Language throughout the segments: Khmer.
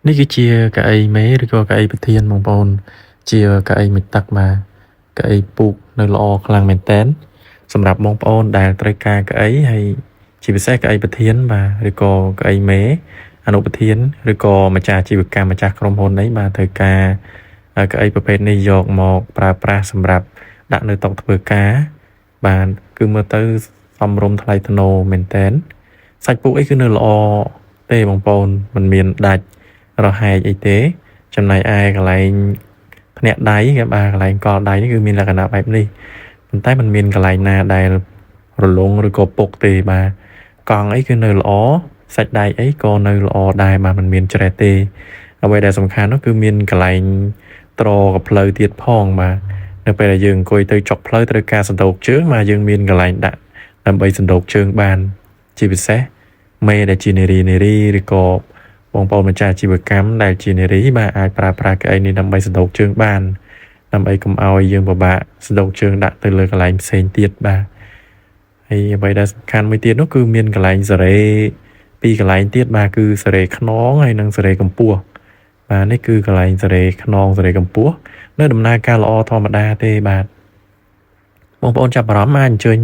នេះគឺជាកៅអីមេឬក៏កៅអីប្រធានបងប្អូន ជាកៅអីមួយទឹកបាទកៅអីពូកនៅល្អខ្លាំងមែនតើសម្រាប់បងប្អូនដែលត្រូវការកៅអីហើយជាពិសេសកៅអីប្រធានបាទឬក៏កៅអីមេអនុប្រធានឬក៏ម្ចាស់អាជីវកម្មម្ចាស់ក្រុមហ៊ុនអីបាទត្រូវការកៅអីប្រភេទនេះយកមកប្រើប្រាស់សម្រាប់ដាក់នៅតុធ្វើការបាទគឺមើលទៅសមរម្យថ្លៃថ្នូរមែនតើសាច់ពូកអីគឺនៅល្អទេបងប្អូនមិនមានដាច់រហែកអីទេចំណែកឯកន្លែងធ្នាក់ដៃគេបាទកន្លែងកលដៃនេះគឺមានលក្ខណៈបែបនេះប៉ុន្តែมันមានកន្លែងណាដែលរលុងឬក៏ពុកទេបាទកង់អីគឺនៅល្អសាច់ដៃអីក៏នៅល្អដែរបាទมันមានច្រេះទេអ្វីដែលសំខាន់នោះគឺមានកន្លែងត្រកផ្លូវទៀតផងបាទនៅពេលដែលយើងអង្គុយទៅចុកផ្លូវត្រូវការសណ្ដូកជើងបាទយើងមានកន្លែងដាក់ដើម្បីសណ្ដូកជើងបានជាពិសេសមេដែលជានារីនារីឬក៏បងប្អូនម្ចាស់អាជីវកម្មដែលជានារីបាទអាចប្រើប្រាស់កៅអីនេះដើម្បីសណ្ដូកជើងបានដើម្បីកុំឲ្យយើងពិបាកសណ្ដូកជើងដាក់ទៅលើកន្លែងផ្សេងទៀតបាទហើយអ្វីដែលសំខាន់មួយទៀតនោះគឺមានកន្លែងសេរីពីរកន្លែងទៀតបាទគឺសេរីខ្នងហើយនិងសេរីកម្ពស់បាទនេះគឺកន្លែងសេរីខ្នងសេរីកម្ពស់នៅដំណើរការល្អធម្មតាទេបាទបងប្អូនចាប់អារម្មណ៍អាចអញ្ជើញ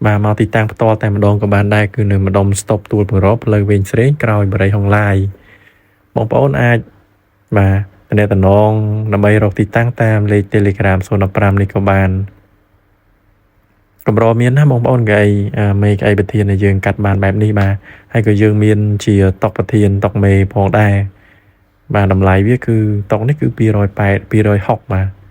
បាទមកទីតាំងផ្ទាល់តែម្ដងក៏បានដែរគឺនៅម្ដុំស្តុបទួលពរផ្លូវវែងស្រេងក្រោយបរិយហុងឡាយបងប្អូនអាចបាទតំណតំណងដើម្បីរកទីតាំងតាមលេខ Telegram 015នេះក៏បានកម្រមានណាបងប្អូនកៅអីមេកៅអីប្រធានដែលយើងកាត់បានបែបនេះបាទហើយក៏យើងមានជាតុប្រធានតុមេផងដែរបាទតម្លៃវាគឺតុនេះគឺ280 260បាទ។